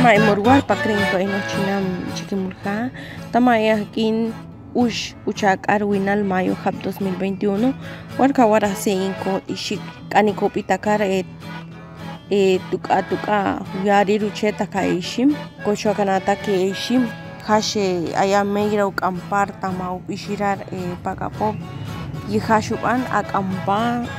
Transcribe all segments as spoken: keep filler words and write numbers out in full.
Ay, mor wal pakrin to ino chinam chikim mulka. Tama e ajkin ush uchakar winal mayo jab dos mil veintiuno. Warka wara se inko ishik kani kopi takar e, e, tuka tuka yari ruche taka ishim. Kocho kana take ishim. Hashe aya meira u kampar tama u pishirar e pakapop. Yi hashuban a kampa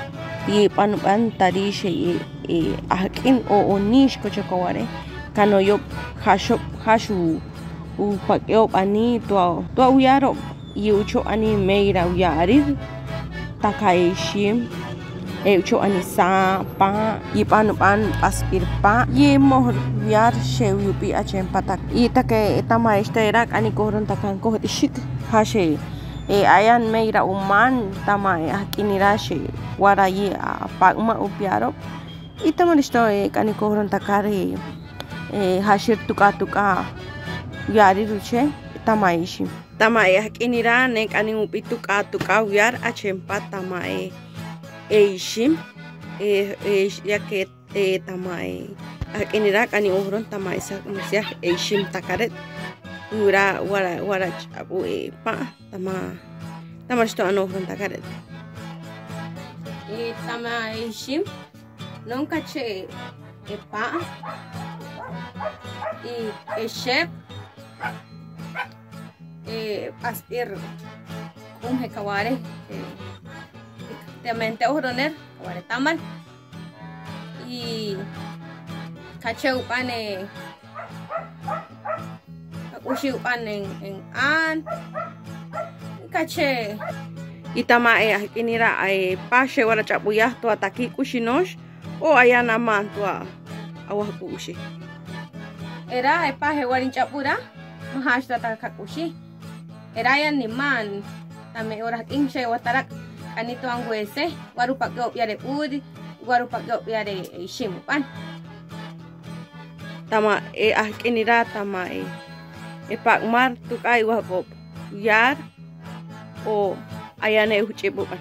yi pan ban tari she e, e, ajkin o, o nish kocho kaware. Kano yop hasho, hashu u pakeo bani tua, tua u yaro. Yi ucho ani meira u yarir taka e ishim. E ucho ani sa pa, yi pan ban paspir pa. Yi mohor u yar she u yupi achen patak. Yi take tama este rak ani kohron takan koh ishik. Hashe e ayan meira u man tama e ajkinira she wara yi a pakma u piaro. Yi tama listo e kani kohron takar e, e hashir tuka tuka yari ruche tama e ishim. Tama e ajkinira ne kani upi tuka tuka u yar achen pa tama e, e ishim. E, e, ya ke e tama e ajkinira kani ohron tama e sa, sa e ishim takaret. Ura wara, wara chabu e pa tama, tama listo ano ohron takaret. E tama e ishim. Nunca che e pa i e shep e paspir kum he kaware e tamente ohroner kaware tamal i kache upan e Kakushi upan en, en an. Kache. I tama e ajkinira e pa she wara chabu ya tua taki kushi nosh. O ayan aman tua awah kushi. Era e pa he warin chabu ra. Mahash tua taka kushi. Era ayan ni man. Tame ora in she watarak. Kani tua nguese. Waru pakeo piare puri. Waru pakeo piare e shim upan. Tama e ajkinira tama e. E pakmar tukai wahkop. Yar o ayan e uhchip upan.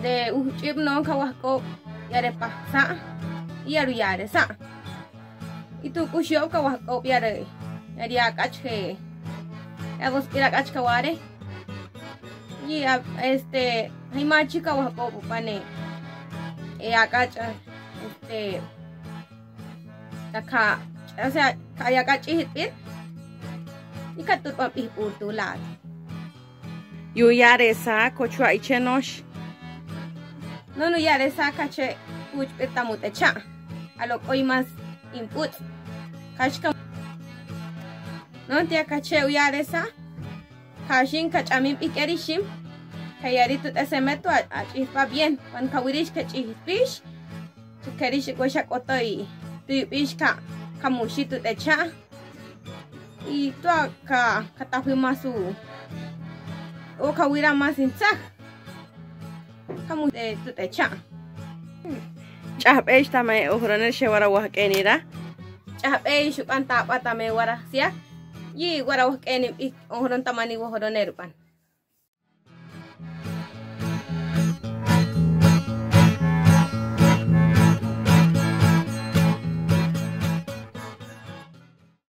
De uhchip nunca wahkop yare pa sa. Yaru yare sa. Itu kushi o ka wahkop yare. Yare akach ke. Ya dos pira akach kaware. Yi a, este, hay machi ka wahkop upan e. E akach, este, Taka, o sea, kaya ka ch'ijit p'it. Ika turban p'ij p'urtu lat. Yu yare sa kochua ichenosh. Nunu yare sa kache kuch p'it tamut echa. Alo koi mas imput. Kashka. Non tia kache u yare sa. Kashin ka ch'amin p'ij k'erishim. Ka yari tut esemetu a ch'ijit pa bien. Pan ka wirish ka ch'ijit pish. Kerish wesha k'otoy tu yup'ish ka, ka mushi tu t'echa'. I tua ka, ka tahwi masu. O ka wira mas intsaj. Ka mushi tu t'echa'. Ch'ahb'ex tame ujrone she wara wahk'enira. Ch'ahb'ex upan tab'a tame wara sia. Yi wara wahk'eni ujron tamani ujrone upan.